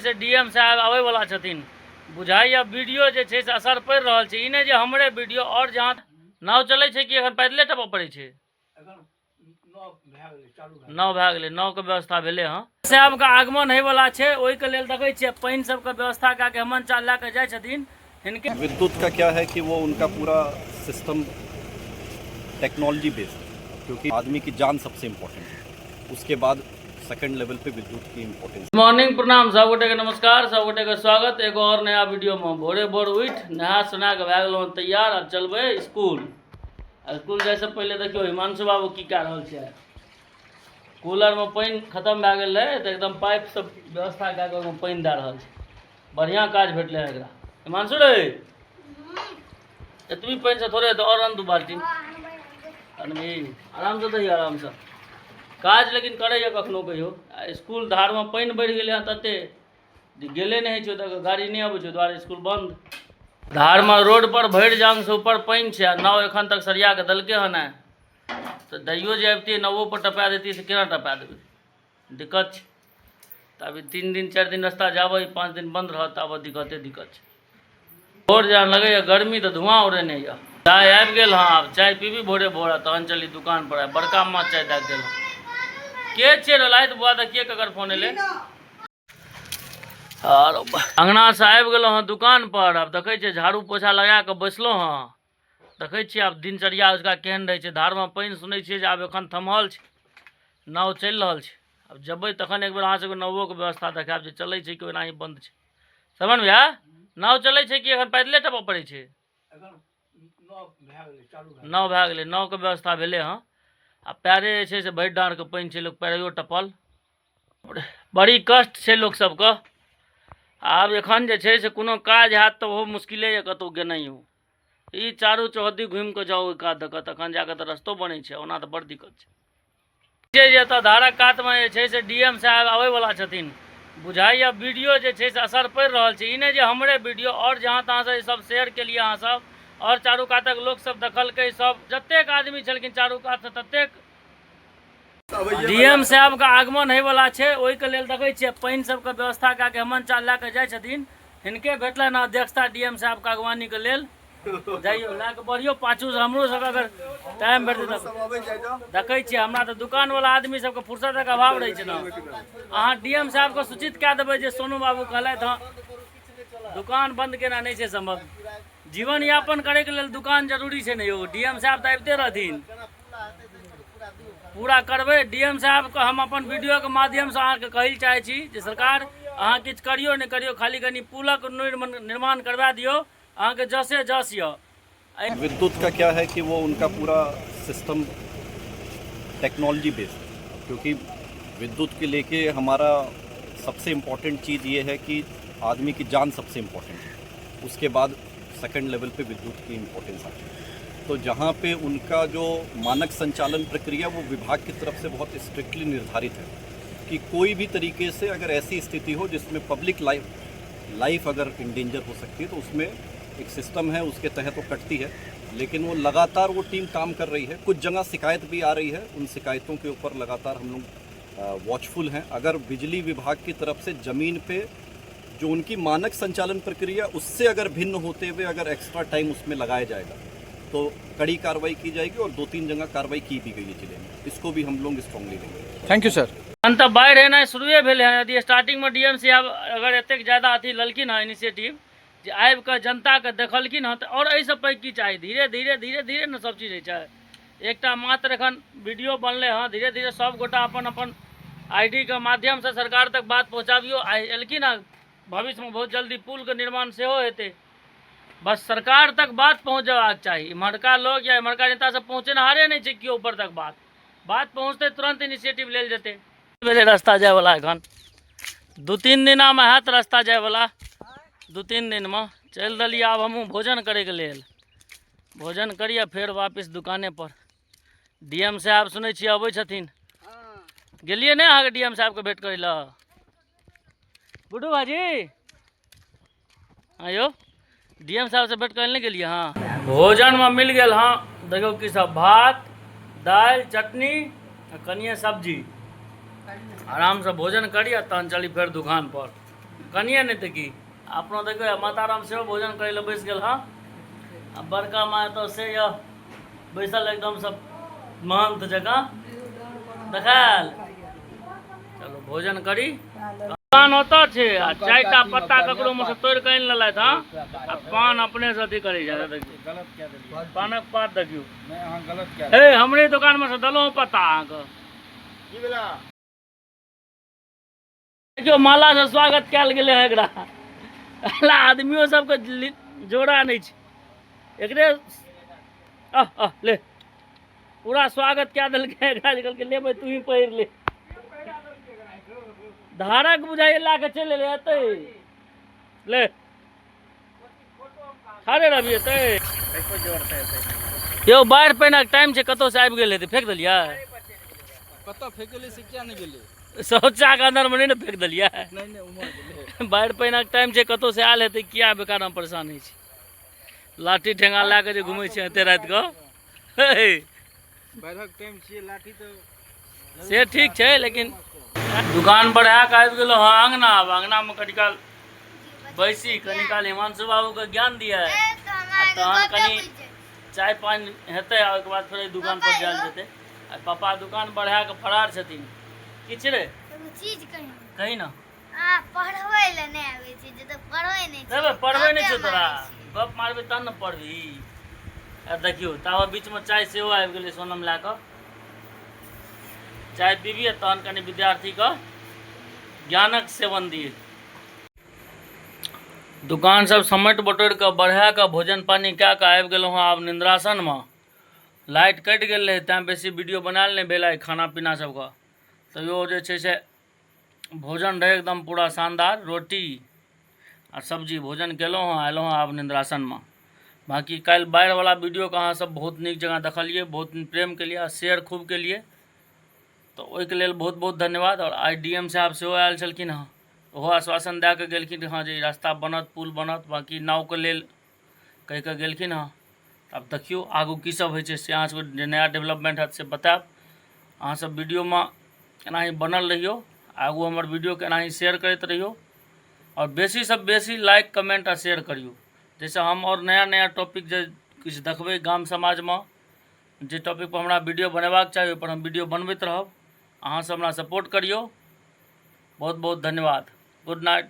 से DM साहब आबै वाला छथिन। बुझाइया वीडियो जे छै से असर पड़ि रहल छै। ई नहि जे हमरे वीडियो, आओर जहाँ नाव चलै छै कि एखन पैदले टपऽ पड़ै छै? नाव भए गेलै, नावके व्यवस्था भेलै हँ। साहबके आगमन होइवला छै, ओहिके लेल देखै छियै पानि सबके व्यवस्था कए के हेमंत चा लए कऽ जाइ छथिन हिनके। विद्युत का क्या है कि वो उनका पूरा सिस्टम टेक्नोलॉजी बेस्ड है, क्योंकि आदमी की जान सबसे इम्पोर्टेंट है, उसके बाद सेकंड लेवल पे विद्युत की इम्पोर्टेंस। मॉर्निंग, प्रणाम सब गोटे के, नमस्कार सब गोटे के, स्वागत एगो और नया वीडियो में। भोरे भोर उठि नहा सोना के भए गेलहुँ तैयार, आब चलबै स्कूल। आ स्कूल जाइसँ पहिले देखियौ हिमांशु बाबू की कए रहल छै। कूलरमे पानि खतम भए गेल रहै तऽ एकदम पाइप सब व्यवस्था कए कऽ ओहिमे पानि दए रहल छै। बढ़िआँ काज भेटलै एकरा। हिमांशु रे, एतबी पानिसँ थोड़े हेतै, आओर आन दू बाल्टी। अनबी आरामसँ दही, आरामसँ काज लेकिन करैए कखनो कहियो। आ इसकुल धारमे पानि बढ़ि गेलै हँ तते जे गेले नहि होइ छै, ओतऽ गाड़ी नहि अबै छै, ओहि दुआरे इसकुल बन्द। धारमे रोडपर भरि जाँघसँ ऊपर पानि छै आ नाव एखन तक सरिया कऽ देलकै हँ नहि, तऽ दैयो जे अबितियै नावोपर टपा दैतियै से केना टपा देबै, दिक्कत छै। तऽ अभी 3 दिन 4 दिन रस्ता जाबै, 5 दिन बन्द रहत, ताबत दिक्कते दिक्कत छै। भोर जेना लगैए गर्मी तऽ धुआँ उड़ेने यऽ। चाय आबि गेल हँ, आब चाय पीबी भोरे भोर आ तहन चली दुकान पर। आइ बड़का माँ चाय दए गेल हँ। के छियै रे लाइत बुआ, देखिए ककर फोन एलै। आर अङ्गनासँ आबि गेलहुँ हँ दुकान पर। आब देखै छियै झाड़ू पोछा लगा कऽ बैसलहुँ हँ। देखै छियै आब दिनचर्या उसका केहन रहै छै। धारमे पानि सुनै छियै जे आब एखन थम्हल छै, नाव चलि रहल छै। आब जेबै तखन एक बेर अहाँ सबके नावोके व्यवस्था देखायब जे चलै छै कि ओनाही बन्द छै। समन भैया, नाव चलै छै कि एखन पैदले टपऽ पड़ै छै? नाव भए गेलै, नावके व्यवस्था भेलै हँ। आ पैरे जे छै से भरि डाँड़के पानि छै, लोक पैरो टपल। बड़ी कष्ट छै लोक सबके। आब एखन जे छै से कोनो काज हैत तऽ ओहो मुश्किले यऽ कतहु गेनाइयो। ई चारू चौहद्दी घुमि कऽ जाउ ओहि कात दऽ कऽ, तखन जा कऽ तऽ रस्तो बनै छै, ओना तऽ बड़ दिक्कत छै। जे एतऽ धारक कातमे जे छै से डी एम साहब आबैवला छथिन। बुझाइए वीडियो जे छै से असर पड़ि रहल छै। ई नहि जे हमरे वीडियो, आओर जहाँ तहाँसँ सब शेयर केलियै अहाँ सब, आओर चारू कातक लोकसब देखलकै, सब जतेक आदमी छलखिन चारू कातसँ ततेक। डी एम साहबके आगमन होइवला छै, ओहिके लेल देखै छियै पानि सबके व्यवस्था कए के हेमंत चा लए कऽ जाइ छथिन। हिनके भेटलनि हँ अध्यक्षता डी एम साहबके अगवानीके लेल। जाइयो लए कऽ बढ़ियौ पाछूसँ, हमरो सबके अगर टाइम भेटतै तऽ देखै छियै। हमरा तऽ दुकानवला आदमी सबके फुर्सतक अभाव रहै छै ने। अहाँ डी एम साहबके सूचित कए देबै जे सोनू बाबू कहलथि हँ दुकान बन्द केना नहि छै सम्भव। जीवन यापन करैके लेल दुकान जरूरी छै ने यौ। डी एम साहब तऽ आबिते रहथिन, पूरा करबै। डी एम साहबके हम अपन वीडियोके माध्यमसँ अहाँके कहै लए चाहै छी जे सरकार अहाँ किछु करियौ नहि करियौ, खाली कनि पुलक निर्माण करवा दियौ, अहाँके जसे जस यऽ। विद्युत का क्या है कि वो उनका पूरा सिस्टम टेक्नोलॉजी बेस्ड है, क्योंकि विद्युत के लेके हमारा सबसे इम्पोर्टेंट चीज़ ये है कि आदमी की जान सबसे इम्पोर्टेंट है, उसके बाद सेकंड लेवल पे विद्युत की इम्पोर्टेंस आती है। तो जहाँ पे उनका जो मानक संचालन प्रक्रिया वो विभाग की तरफ से बहुत स्ट्रिक्टली निर्धारित है कि कोई भी तरीके से अगर ऐसी स्थिति हो जिसमें पब्लिक लाइफ अगर इंडेंजर हो सकती है तो उसमें एक सिस्टम है, उसके तहत वो कटती है। लेकिन वो लगातार वो टीम काम कर रही है। कुछ जगह शिकायत भी आ रही है, उन शिकायतों के ऊपर लगातार हम लोग वॉचफुल हैं। अगर बिजली विभाग की तरफ से ज़मीन पे जो उनकी मानक संचालन प्रक्रिया उससे अगर भिन्न होते हुए अगर एक्स्ट्रा टाइम उसमें लगाया जाएगा तो कड़ी कार्रवाई की जाएगी, और 2-3 जगह कार्रवाई की भी गई है जिले में, इसको भी हम लोग स्ट्रांगली लेंगे। Thank you sir. हम तऽ बाढ़ि एनाइ शुरुए भेलै हँ। यदि स्टार्टिंगमे डी एम सी आब अगर एतेक ज्यादा अथी लेलखिन हँ इनिशिएटिव जे आबि कऽ जनताके देखलखिन हँ, तऽ आओर एहिसँ पैघ की चाही? धीरे धीरे धीरे धीरे ने सब चीज होइ छै। एकटा मात्र एखन वीडियो बनलै हँ, धीरे धीरे सब गोटा अपन अपन I D के माध्यमसँ सरकार तक बात पहुँचाबियौ। आइ एलखिन हँ, भविष्यमे बहुत जल्दी पुलके निर्माण सेहो हेतै। बस सरकार तक बात पहुँच जेबाक चाही। इम्हरका लोक या इम्हरका नेता सब पहुँचेनहारे नहि छै केओ ऊपर तक। बात बात पहुँचतै, तुरन्त इनिशिएटिव लेल जेतै। भेलै रास्ता जायवला, एखन 2-3 दिनामे हैत रास्ता जायवला, 2-3 दिनमे। चलि देलियै आब हमहूँ भोजन करैके लेल। भोजन करियै फेर वापिस दुकाने पर। डी एम साहब सुनै छियै अबै छथिन। गेलियै नहि अहाँके डी एम साहबके भेंट करै लए? गुड्डू भाजी, हाँ यौ, डी एम साहब से भेंट करै लए नहि गेलियै? हाँ, भोजनमे मिल गेल। हाँ देखियौ की सब, भात दालि चटनी आ कनिए सब्जी। आरामसँ भोजन करी आ तहन चली फेर दुकान पर। कनिए नहि तऽ की। अपनो देखियौ माताराम सेहो भोजन करै लए बैस गेल हँ। आ बड़का माँ एतऽ से यऽ बैसल एकदम सब महंत जकाँ देखायल। चलू भोजन करी। पान ओतऽ छै आ 4टा पत्ता ककरो मे से तोड़ि कऽ आनि लेलथि हँ आ पान अपने से अथी करै छै। देखियौ पानक पात देखियौ। हे हमरे दोकान मे से देलहुँ पत्ता अहाँके। देखियौ माला से स्वागत कयल गेलै हँ एकरा। अला आदमियो सबके जोड़ा नहि छै एकरे। आह आह ले पूरा स्वागत कए देलकै एकरा। जे कहलकै लेबै तू ही पहिर ले। धारक बुझाइए लए कऽ चलि एलै एतै। ले ठाढ़े रहबी एतै। यौ बाढ़ि पानिक टाइम छै, कतौसँ आबि गेल हेतै, फेक देलियै? कतऽ फेकलै से किया नहि गेलै? शौचाके अन्दरमे नहि ने फेक देलियै? नहि नहि, उम्हर गेलै। बाढ़ि पानिक टाइम छै, कतौसँ आयल हेतै, किया बेकार हम परेशान होइ छी। लाठी ठेंगा लए कऽ जे घुमै छै एते राति कऽ। हे बाढ़िक टाइम छियै, लाठी तऽ से ठीक छै, लेकिन दुकान पर आके आबि गेलहुँ हँ अङ्गना। आब अङ्गनामे कनी काल बैसी, कनी काल हिमांशु बाबूके ज्ञान दिअ आ तहन कनी चाय पानि हेतै आ ओहिके बाद फेर एहि दुकान पर जायल जेतै। आ पापा दुकान बढ़ा कऽ फरार छथिन। किछु रे चीज कही कही ना। आ पढ़बै लए नहि आबै छै, जे तऽ पढ़बै नहि छै। देबै पढ़बै नहि छौ गप्पे तोरा, मारै छियै। गप मारबै तहन ने पढ़बही। आ देखियौ ताबे बीचमे चाय सेहो आबि गेलै सोनम लए कऽ। चाय पीबी आ तहन कनि विद्यार्थीके ज्ञानक सेवन दियै। दुकान सब समेट बटोरि कऽ बढ़ा कऽ भोजन पानि कए कऽ आबि गेलहुँ हँ आब निन्द्रासनमे। लाइट कटि गेल रहै तैँ बेसी वीडियो बनायल नहि भेल आइ खाना पीना सबके। तैयो जे छै से भोजन रहै एकदम पूरा शानदार, रोटी आ सब्जी भोजन केलहुँ हँ, अयलहुँ हँ आब निन्द्रासनमे। बाँकी काल्हि बाढ़िवला वीडियोके अहाँ सब बहुत नीक जकाँ देखलियै, बहुत प्रेम केलियै आ शेयर खूब केलियै, तऽ ओहिके लेल बहुत बहुत धन्यवाद। आओर I D M साहब सेहो आयल छलखिन हँ, ओहो आश्वासन दए कऽ गेलखिन हँ जे ई रास्ता बनत, पुल बनत, बाँकी नावके लेल कहि कऽ गेलखिन हँ। आब देखियौ आगू की सब होइ छै से अहाँ सबके जे नया डेवलपमेंट हैत से बतायब। अहाँ सब वीडियोमे एनाही बनल रहियौ, आगू हमर वीडियोके एनाही शेयर करैत रहियौ आओर बेसीसँ बेसी लाइक कमेंट आ शेयर करियौ, जाहिसँ हम आओर नया नया टॉपिक जे किछु देखबै गाम समाजमे, जे टॉपिकपर हमरा वीडियो बनेबाक चाही ओहिपर हम वीडियो बनबैत रहब। अहाँ सब हमरा सपोर्ट करियौ। बहुत बहुत धन्यवाद। Good night.